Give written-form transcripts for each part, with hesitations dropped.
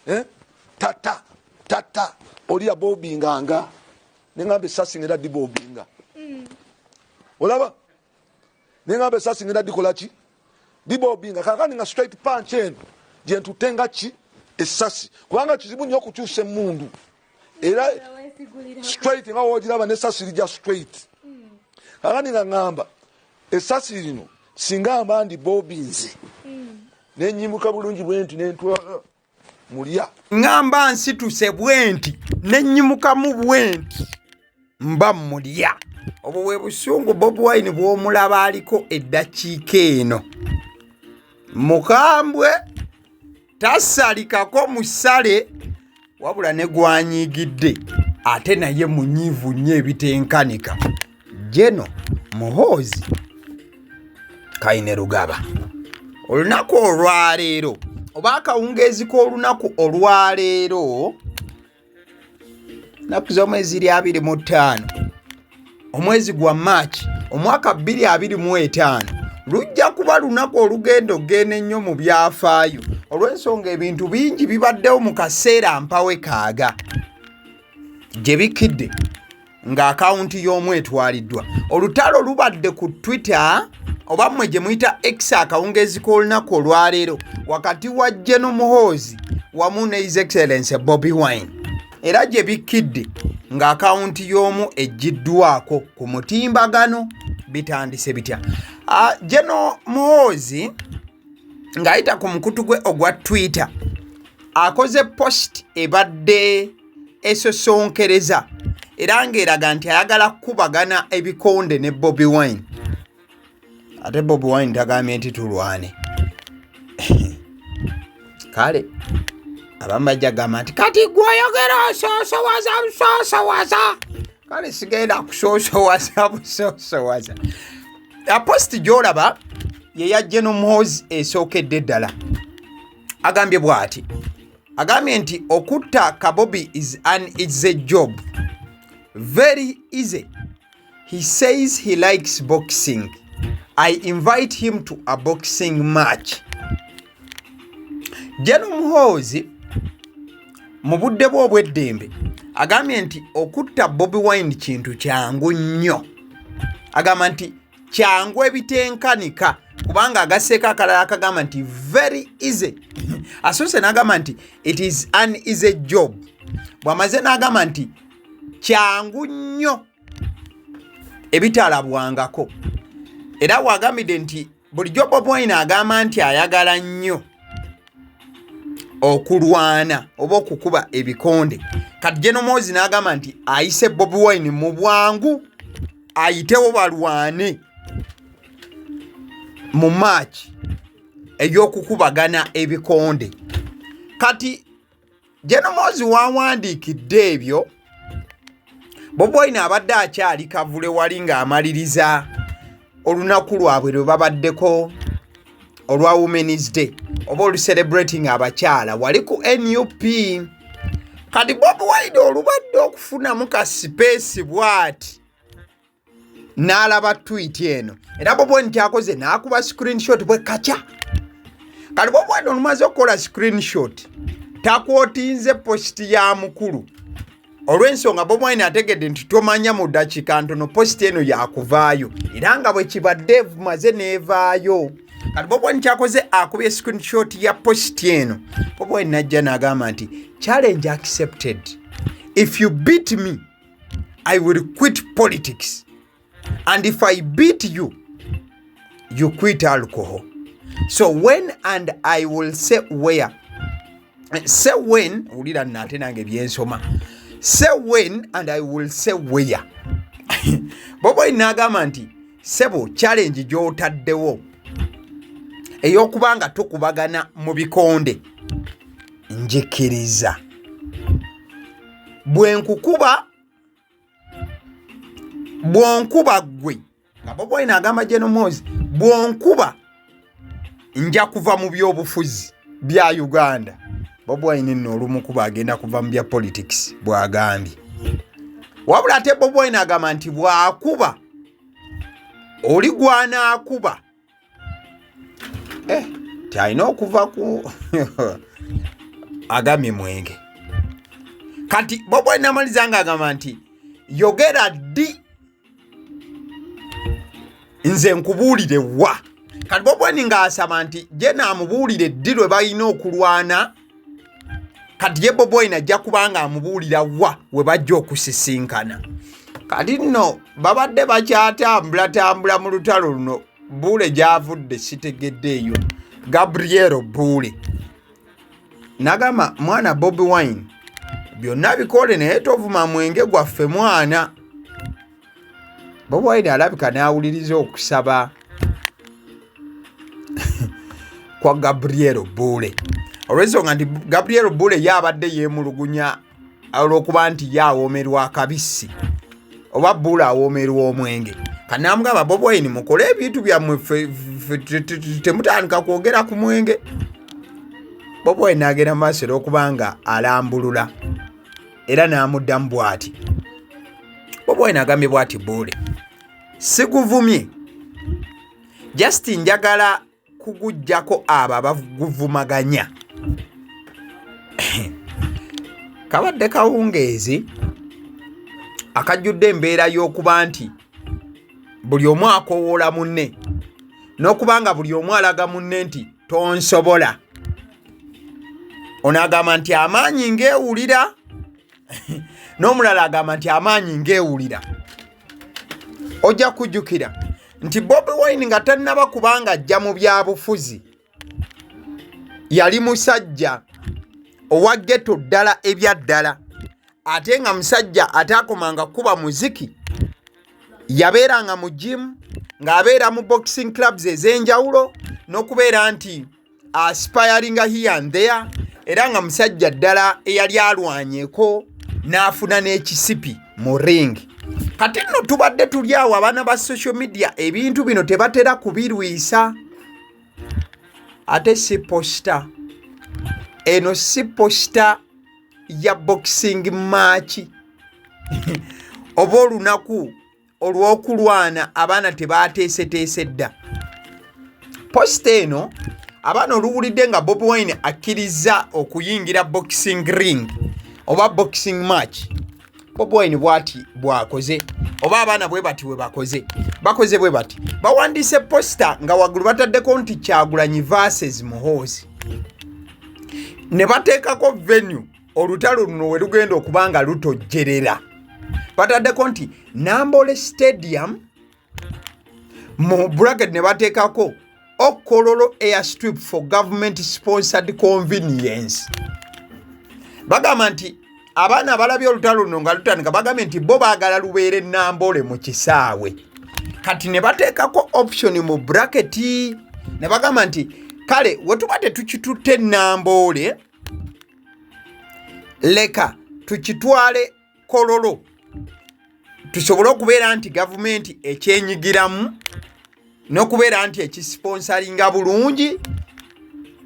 Eh? Tata tata oli yabobinganga neŋamba esasi ngenda dibobinga. Olaba neŋamba esasi ngenda dikola ki? Dibobinga. Kakani nga straight punch eno gyentutte nga ki esasi, kubanga kizibu nnyo okukyusa emundu era straight nga wogiraba nesasi lija straight. Kakani nga ŋamba esasi lino singa mba ndi bobinze nenyimuka bulungi bwenti nentwala mulya. Ŋŋamba nsituse bwenti nenyimukamu bwenti mba mulya. Obwo bwe busungu Bobi Wine bw'omulaba aliko eddakiika eno. Mukambwe, tasalikako musale, wabula ne gwanyiigidde ate naye munyiivu nnyo ebitenkanika. Geno Muhoozi Kainerugaba olunaku olwaleero oba akawungeezi k'olunaku olwaleero, nnaku z'omwezi ziri 25 omwezi gwa Maaki omwaka 2025, lujja kuba lunaku olugenda okugenda ennyo mu byafaayo olw'ensonga ebintu bingi bibaddewo mu kaseera mpawe kaaga gye bikkidde nga akawunti y'omu etwaliddwa. Olutalo lubadde ku Twitter oba mmwe gye muyita X akawungeezi k'olunaku olwaleero wakati wa General Muhoozi wamu ne His Excellence Bobi Wine, era gye bikkidde nga akawunti y'omu eggiddwako ku mutimbagano. Bitandise bitya? General Muhoozi ng'ayita ku mukutu gwe ogwa Twitter akoze post ebadde esosonkereza era ng'eraga nti ayagala kukubagana ebikonde ne Bobi Wine. Ate Bobi Wine tagambye nti tulwane. Kale abamu bajja gamba nti kati gwe oyogera osoosowaza busoosowaza. Kale sigenda kusoosowaza busoosowaza. Post gy'olaba ye ya General Muhoozi esookedde ddala. Agambye bw'ati, agambye nti okutta Kabobi is an easy job, very easy. He says he likes boxing. I invite him to a boxing match. General Muhoozi mu budde bwe obw'eddembe agambye nti okutta Bobi Wine kintu kyangu nnyo. Agamba nti kyangu ebitenkanika, kubanga agasseeko akalala akagamba nti very easy. Asoose n'agamba nti it is an easy job, bw'amaze n'agamba nti kyangu nnyo ebitalabwangako. Era wagambidde nti bulijjo Bobi Wine agamba nti ayagala nnyo okulwana oba okukuba ebikonde. Kati General Muhoozi n'agamba nti ayise Bobi Wine mu bwangu ayitewo balwane mu match ey'okukubagana ebikonde. Kati General Muhoozi wawandiikidde ebyo, Bobi Wine abadde akyali kavule wali ng'amaliriza olunaku lwabwe lwe babaddeko olwa Women's Day oba olucelebrating abakyala wali ku NUP. Kati Bobi Wine olubadde okufunamu ka space bw'ati n'alaba tweet eno, era Bobi Wine kyakoze n'akuba screenshot bwe kaca. Kati Bobi Wine olumaze okukola screenshot takwotinze post ya mukulu, olw'ensonga Bobi Wine ategedde nti tomanya mu ddakiika ntono post eno yakuvaayo, era nga bwe kibadde maze n'evaayo. Kati Bobi Wine kyakoze akubye screenshot ya post eno. Bobi Wine najja n'agamba nti challenge accepted, if you beat me I will quit politics, and if I beat you, you quit alcohol. So when and I will say where. Say when, wulira nno ate nange byensoma, say when and I will say where. Bobi Wine n'agamba nti sebo, challenge gy'otaddewo ey'okuba nga tukubagana mu bikonde njikiriza. Bwe nkukuba, bw'onkuba ggwe, nga Bobi Wine agamba General Muhoozi, bw'onkuba nja kuva mu byobufuzi bya Uganda. Bobi Wine nno olumukuba agenda kuva mu bya politics, bw'agambye. Wabula ate Bobi Wine agamba nti bw'akuba oli gwanaakuba ti alina okuva ku Agambye mwenge. Kati Bobi Wine namaliza nga agamba nti yogera ddi nze nkubuulire wa. Kati Bobi Wine ng'asaba nti Jeno amubuulire ddi lwe balina okulwana. Kati ye Bobi Wine ajja kuba nga amubuulira wa we bajja okusisinkana. Kati nno babadde bakyatambulatambula mu lutalo luno. Buule gy'avudde sitegedde eyo. Gabriel Buule nagamba mwana Bobi Wine byonna bikole naye tovuma mwenge gwaffe mwana. Bobi Wine alabika n'awuliriza okusaba kwa Gabriel Buule, olw'ensonga nti Gabriel Buule ye abadde yeemulugunya olw'okuba nti ye awoomerwa akabisi oba Buule awoomerwa omwenge. Kanamugamba Bobi Wine mukole ebintu byammwe, temutandika kwogera ku mwenge. Bobi Wine n'agenda mu maaso era okuba nga alambulula era n'amuddamu bw'ati. Bobi Wine agambye bw'ati, Buule siguvumye, just njagala kuguggyako abo abaguvumaganya. Kabadde kawungeezi akajjudde embeera y'okuba nti buli omu akowoola munne n'okuba nga buli omu alaga munne nti tonsobola. Ono agamba nti amaanyi ng'ewulira, n'omulala agamba nti amaanyi ng'ewulira. Ojja kujjukira nti Bobi Wine nga tannaba kubanga ajja mu byabufuzi yali musajja owa ghetto ddala ebya ddala, ate nga musajja ataakomanga kukuba muziki. Yabeeranga mu gym, ng'abeera mu boxing clubs ez'enjawulo, n'okubeera nti aspiringa here and there, era nga musajja ddala eyali alwanyeko n'afuna n'ekisipi mu ring. Kati nno tubadde tuli awo, abaana ba social media ebintu bino tebatera kubirwisa. Ate si poster eno, si poster ya boxing match oba olunaku olw'okulwana, abaana tebateeseteese dda poster eno. Abaana oluwulidde nga Bobi Wine akkiriza okuyingira boxing ring oba boxing match, Bobi Wine bwati bwakoze, oba abaana bwe bati bwe bakoze, bakoze bwe bati, bawandiise poster nga waggulu bataddeko nti Kyagulanyi versus Muhoozi, ne bateekako venue olutalo luno we lugenda okuba nga lutojjerera. Bataddeko nti Nambole Stadium mu bracket, ne bateekako Okololo airstrip for government sponsored convenience. Bagamba nti abaana abalabye olutalo luno nga lutandika bagambye nti bo baagala lubeere Nambole mu kisaawe. Kati ne bateekako option mu bracket ne bagamba nti kale we tuba tetukitutte Namboole, leka tukitwale Kololo tusobole okubeera nti gavumenti ekyenyigiramu n'okubeera nti ekisponsaringa bulungi,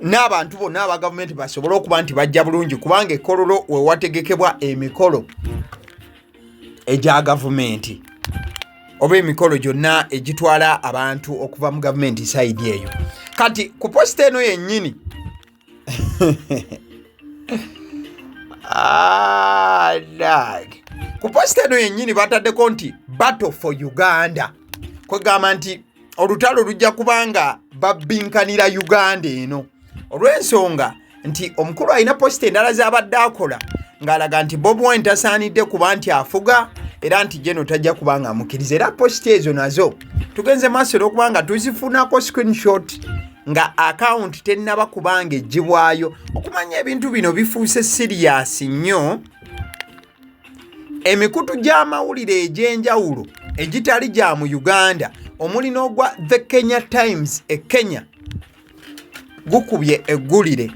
n'abantu bonna aba gavumenti basobole okuba nti bajja bulungi, kubanga ekololo we wategekebwa emikolo egya gavumenti oba emikolo gyonna egitwala abantu okuva mu gavumenti side eyo. Kati ku poster eno yennyini, ah, ku poster eno yennyini bataddeko nti battle for Uganda, kwegamba nti olutalo lujja kubanga babbinkanira Uganda eno, olw'ensonga nti omukulu alina poster endala z'abadde akola ng'alaga nti Bobi Wine tasaanidde kuba nti afuga, era nti Jeno tajja kuba nga amukkiriza. Era poster ezo nazo tugenze maaso era okuba nga tuzifunako screenshot nga akawunti tennaba kubanga eggyibwayo. Okumanya ebintu bino bifuuse serious nnyo, emikutu gy'amawulire egy'enjawulo egitali gya mu Uganda, omuli n'ogwa The Kenya Times e Kenya, gukubye eggulire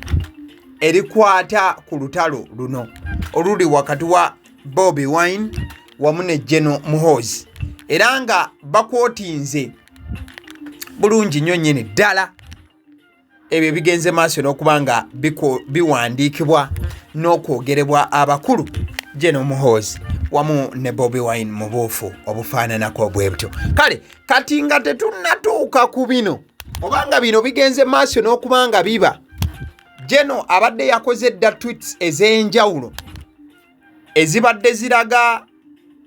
erikwata ku lutalo luno oluli wakati wa Bobi Wine wamu ne General Muhoozi, era nga bakwotinze bulungi nnyo nnyini ddala ebyo bigenze maaso n'okuba nga biwandiikibwa n'okwogerebwa abakulu General Muhoozi wamu ne Bobi Wine mu buufu obufaananako bwe butyo. Kale kati nga tetunnatuuka ku bino, obanga bino bigenze maaso n'okuba nga biba, General abadde yakoze dda tweets ez'enjawulo ezibadde ziraga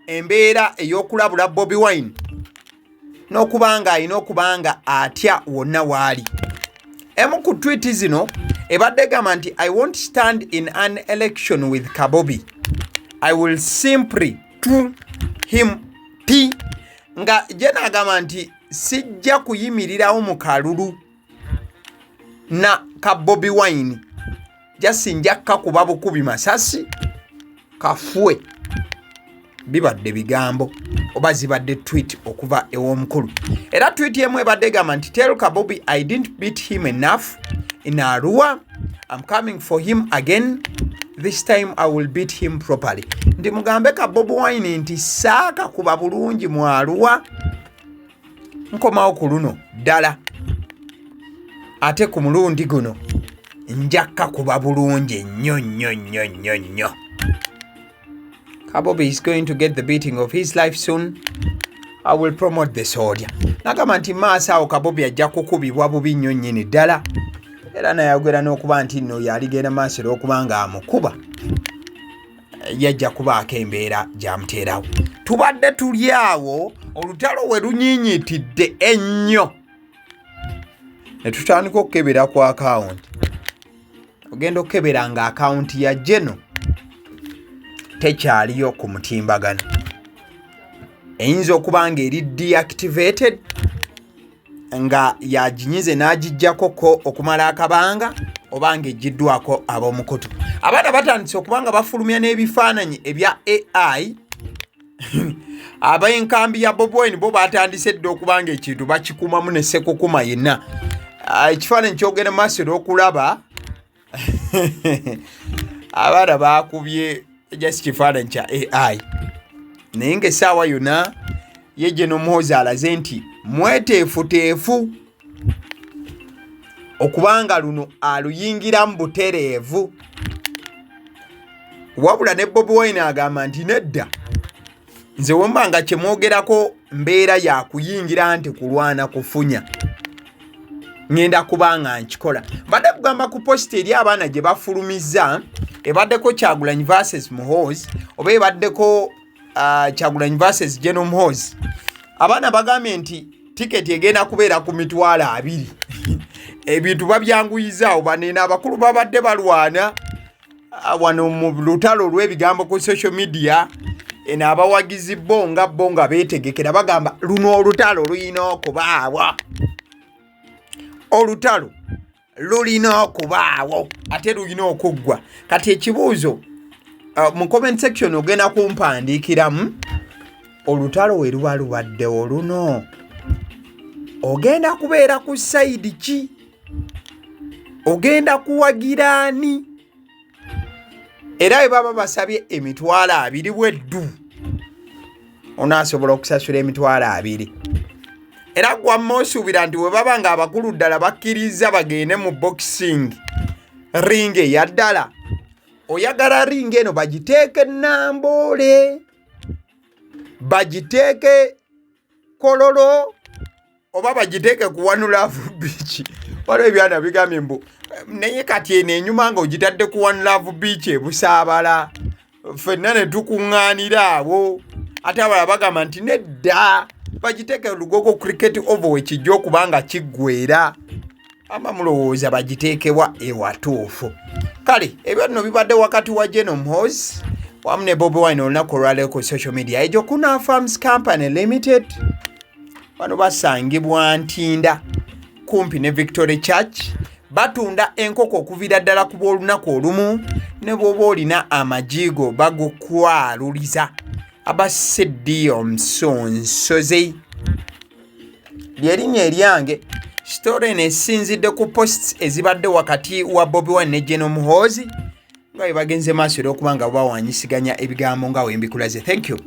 embeera ey'okulabula Bobi Wine n'okuba nga alina okuba nga atya wonna waali. Emu ku tweet zino ebadde egamba nti, "I won't stand in an election with Kabobi. I will simply to him p." Nga General agamba nti sijja kuyimirirawo mu kalulu na ka Bobi Wine, just nja kakuba bukubi masasi kafwe. Bibadde bigambo oba zibadde tweet okuva ew'omukulu. Era tweet emu ebadde egamba nti, "Tell Kabobi I didn't beat him enough in Arua. I'm coming for him again. This time I will beat him properly." Nti mugambe ka Bobi Wine nti saakakuba bulungi mu Arua, nkomawo ku luno ddala, ate ku mulundi guno nja kakuba bulungi nnyo nnyo nnyo nnyo nnyo. Kabobi is going to get the beating of his life soon. I will promote the soldier. Nagamba nti maaso awo Kabobi ajja kukubibwa bubi nnyo nnyini ddala. Era nayogera n'okuba nti nno yaligenda maaso era okuba nga amukuba yajja kubaako embeera gy'amuteerawo. Tubadde tuli awo olutalo we lunyiinyitidde ennyo ne tutandika okukebera ku akawunti. Ogenda okukebera nga akawunti ya General tekyaliyo ku mutimbagano. Eyinza okuba nga eri deactivated, nga yaginyize n'agijjakoko okumala akabanga, oba nga eggiddwako ab'omukutu. Abaana batandise okuba nga bafulumya n'ebifaananyi ebya AI. Ab'enkambi ya Bobi Wine bo batandise dda okuba nga ekintu bakikumamu ne sekukuma yenna. Ekifaananyi kyogenda maaso era okulaba abaana bakubye just kifaananyi kya AI, naye ng'essaawa yonna ye General Muhoozi alaze nti mweteefuteefu okubanga luno aluyingiramu butereevu. Wabula ne Bobi Wine agamba nti nedda, nze wemba nga kyemwogerako mbeera yakuyingira nti kulwana kufunya, ŋŋenda kuba nga nkikola. Mbadde kugamba ku poster eri abaana gye bafulumizza ebaddeko Kyagulanyi versus Muhoozi, oba ebaddeko Kyagulanyi versus General Muhoozi. Abaana bagambye nti tiketi egenda kubeera ku 20,000. Ebintu babyanguyizaawo. Banene abakulu babadde balwana wano mu lutalo olw'ebigambo ku social media eno. Abawagizi bo nga bo nga beetegekera, bagamba luno olutalo lulina okubaawo, olutalo lulina okubaawo ate lulina okuggwa. Kati ekibuuzo, mu comment section ogenda kumpandiikiramu, olutalo we luba lubaddewo luno ogenda kubeera ku side ki? Ogenda kuwagira ani? Era bwe baba basabye 20,000 bweddu, onaasobola okusasula 20,000? Era gwamma osuubira nti bwe baba nga abakulu ddala bakkiriza bagende mu boxing ring eya ddala, oyagala ring eno bagiteeke Namboole, bagiteeke Kololo, oba bagiteeke ku One Love Beach? Waliwo ebyana bigambye mbu naye kati eno enyuma nga ogitadde ku One Love Beach ebusaabala, ffenna ne tukuŋŋaanira awo. Ate abalala bagamba nti nedda, bagiteeke Lugogo Cricket Oval wekijja okuba nga kiggwera. Amba mulowooza bagiteekebwa ewatuufu? Kale ebyo nno bibadde wakati wa General Muhoozi wamu ne Bobi Wine olunaku olwaleero ku social media. Egyo Kuna Farms Company Limited, bano basangibwa Ntinda kumpi ne Victory Church. Batunda enkoko okuviira ddala ku bw'olunaku olumu, ne bw'oba olina amajiigo bagukwaluliza. Abaseddi omusonsoze lyerinnya eryange. Story eno esinzidde ku posts ezibadde wakati wa Bobi Wine ne General Muhoozi nga bwe bagenze maaso era okuba nga bawanyisiganya ebigambo nga wembikulaze. Thank you.